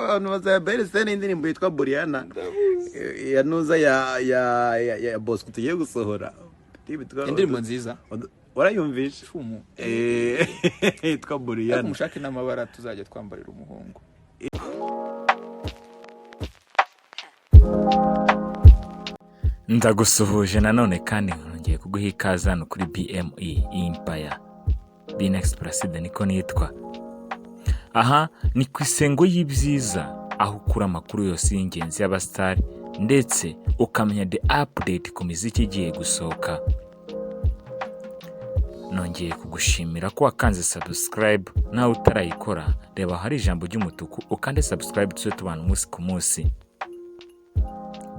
Abantu bazaya Berisene, indirimbo yitwa Briana ya nuza ya Bosco tugiye gusohora. Indirimbo nziza. Warayumvishe? Cumu. Yitwa Ariko Briana. Mushake n'amabara tuzajya twambarira umuhungu. Ndagusuhuje nanone kandi nongeye kuguha ikaze hano kuri BME Empire. Binex Placide niko nitwa. Aha ni ku isengo y'ibyiza, aho ukura amakuru yose y'ingenzi y'abasitari ndetse ukamenya the update ku miziki igiye gusohoka. Nongeye kugushimira ko wakanze subscribe. Nawe utarayikora, reba ahari ijambo ry'umutuku ukande subscribe, tujye tubana umunsi ku munsi.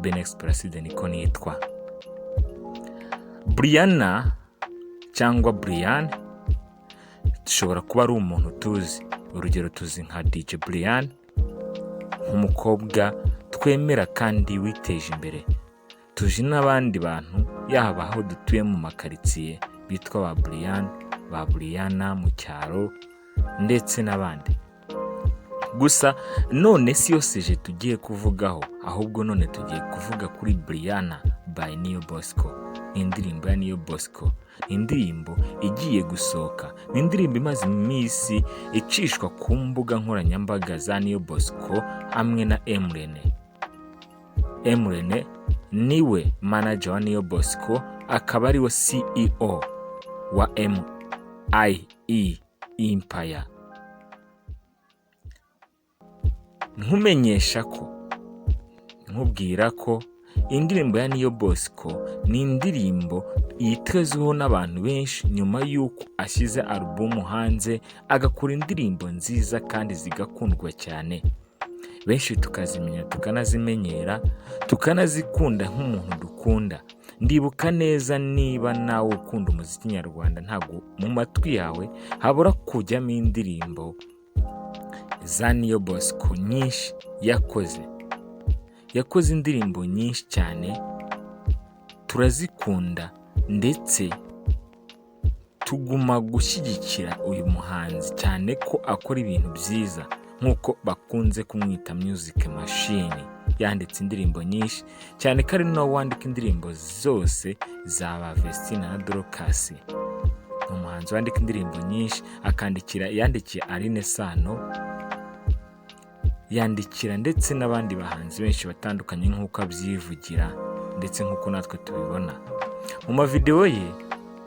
Benex Placide niko nitwa. Brianna cyangwa Brian dushobora kuba ari umuntu tuzi. Urugero, tuzi nka DJ Brian, nk'umukobwa twemera kandi witeje imbere. Tuzi n'abandi bantu, yaba aho dutuye mu makaritsiye, bitwa ba Brian, ba Brianna mu cyaro ndetse n'abandi. Gusa none si yo sujet tugiye kuvugaho, ahubwo none tugiye kuvuga kuri Brianna by Niyo Bosco. Ni indirimbo ya Niyo Bosco, ni indirimbo igiye gusohoka, ni indirimbo imaze iminsi icishwa ku mbuga nkoranyambaga za Niyo Bosco hamwe na Emurene. Emurene niwe manager wa Niyo Bosco, akaba ariwe CEO wa MIE Empire. Nkumenyesha ko, nkubwira ko indirimbo ya Niyo Bosco ni indirimbo yitezweho n'abantu benshi nyuma y'uko ashyize alubumu hanze, agakora indirimbo nziza kandi zigakundwa cyane, benshi tukazimenya, tukanazimenyera, tukanazikunda nk'umuntu dukunda. Ndibuka neza, niba nawe ukunda umuziki nyarwanda, ntabwo mu matwi yawe habura kujyamo indirimbo za Niyo Bosco nyinshi yakoze. Yakoze indirimbo nyinshi cyane, turazikunda ndetse tuguma gushyigikira uyu muhanzi, cyane ko akora ibintu byiza nk'uko bakunze kumwita music machine. Yanditse indirimbo nyinshi cyane, ko ari nawe wandika indirimbo zose za ba Vestine na Dorcas. Ni umuhanzi wandika indirimbo nyinshi, akandikira, yandikiye Aline Sano, yandikira ndetse n'abandi bahanzi benshi batandukanye, nk'uko abyivugira ndetse nk'uko natwe tubibona mu mavidewo ye.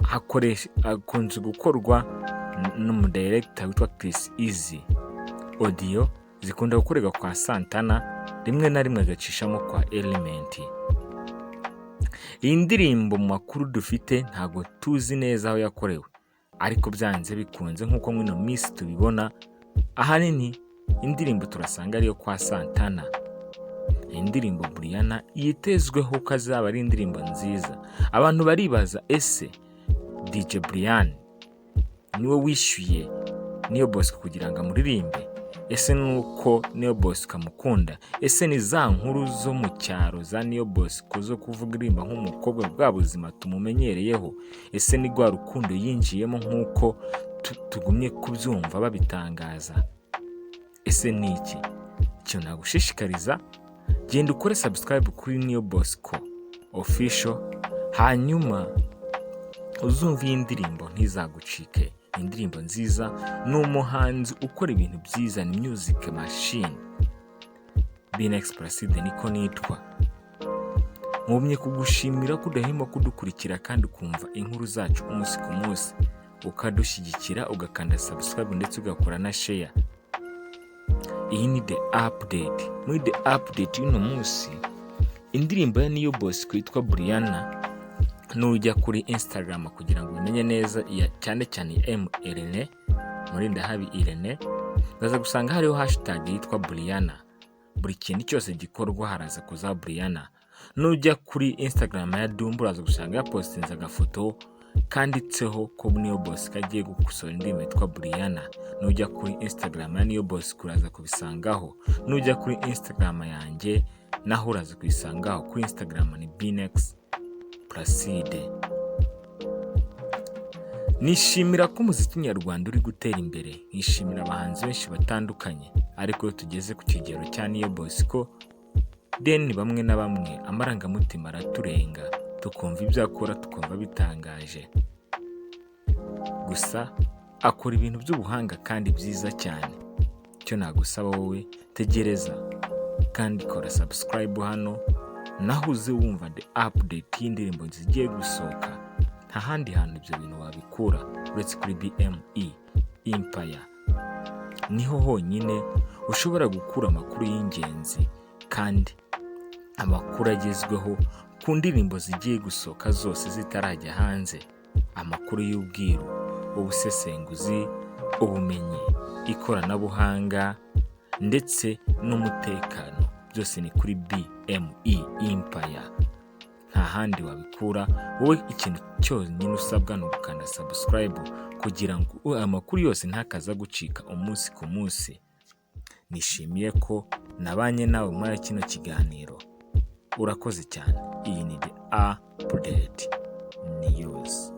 Hakoresha, akunze gukorwa n'umudirector witwa Chris Easy. Audio zikunda gukorerwa kwa Santana, rimwe na rimwe agacishamo kwa Element. Iyi ndirimbo, mu makuru dufite, ntabwo tuzi neza aho yakorewe, ariko byanze bikunze, nk'uko muri ino minsi tubibona, ahanini indirimbo turasanga ariyo kwa Santana. Iyi ndirimbo Brianna yitezweho ko azaba ari indirimbo nziza. Abantu baribaza: ese DJ Brian niwe wishyuye Niyo Bosco kugira ngo amuririmbe? Ese nuko Niyo Bosco amukunda? Ese ni za nkuru zo mu cyaro za Niyo Bosco zo kuvuga iririmba nk'umukobwa, bwa buzima tumumenyereyeho? Ese ni rwa rukundo yinjiyemo nk'uko tugumye kubyumva babitangaza? Ese ni iki? Ikintu nagushishikariza, genda ukore subscribe kuri Niyo Bosco Official, hanyuma uzumva iyi ndirimbo ntizagucike. Ni indirimbo nziza, ni umuhanzi ukora ibintu byiza, ni music machine. Binex Placide niko nitwa. Nkumye kugushimira ko udahema kudukurikira kandi ukumva inkuru zacu umunsi ku munsi, ukadushyigikira, ugakanda subscribe ndetse ugakora na share. Iyi ni the update. Muri the update y'uno munsi, indirimbo ya Niyo Bosco yitwa Brianna. Nujya kuri Instagram kugira ngo ubimenye neza, ya cyane cyane M Irene Murindahabi Irene, uraza gusanga hariho hashtag yitwa Brianna. Buri kintu cyose gikorwa haraza kuza Brianna. Nujya kuri Instagram ya Dumba, uraza gusanga yapostinze agafoto kanditseho ko Niyo Bosco agiye gusohora indirimbo yitwa Brianna. Nujya kuri Instagram ya Niyo Bosco uraza kubisangaho. Nujya kuri Instagram yanjye naho uraza kubisangaho. Kuri Instagram ni Binex Placide. Nishimira ko umuziki nyarwanda uri gutera imbere, nkishimira abahanzi benshi batandukanye, ariko iyo tugeze ku kigero cya Niyo Bosco, then bamwe na bamwe amarangamutima araturenga, tukumva ibyo akora, tukumva bitangaje. Gusa akora ibintu by'ubuhanga kandi byiza cyane. Icyo nagusaba wowe, tegereza kandi kora subscribe hano, naho uze wumva the update y'indirimbo zigiye gusohoka. Nta handi hantu ibyo bintu wabikura uretse kuri BME Empire. Niho honyine ushobora gukura amakuru y'ingenzi kandi amakuru agezweho ku ndirimbo zigiye gusohoka zose zitarajya hanze, amakuru y'ubwiru, ubusesenguzi, ubumenyi, ikoranabuhanga ndetse n'umutekano, byose ni kuri BME Empire. Nta handi wabikura. Wowe ikintu cyonyine usabwa ni ugukanda subscribe kugira ngo amakuru yose ntakaza gucika umunsi ku munsi. Nishimiye ko nabanye nawe muri kino kiganiro. Urakoze cyane. Iyi ni The Update News.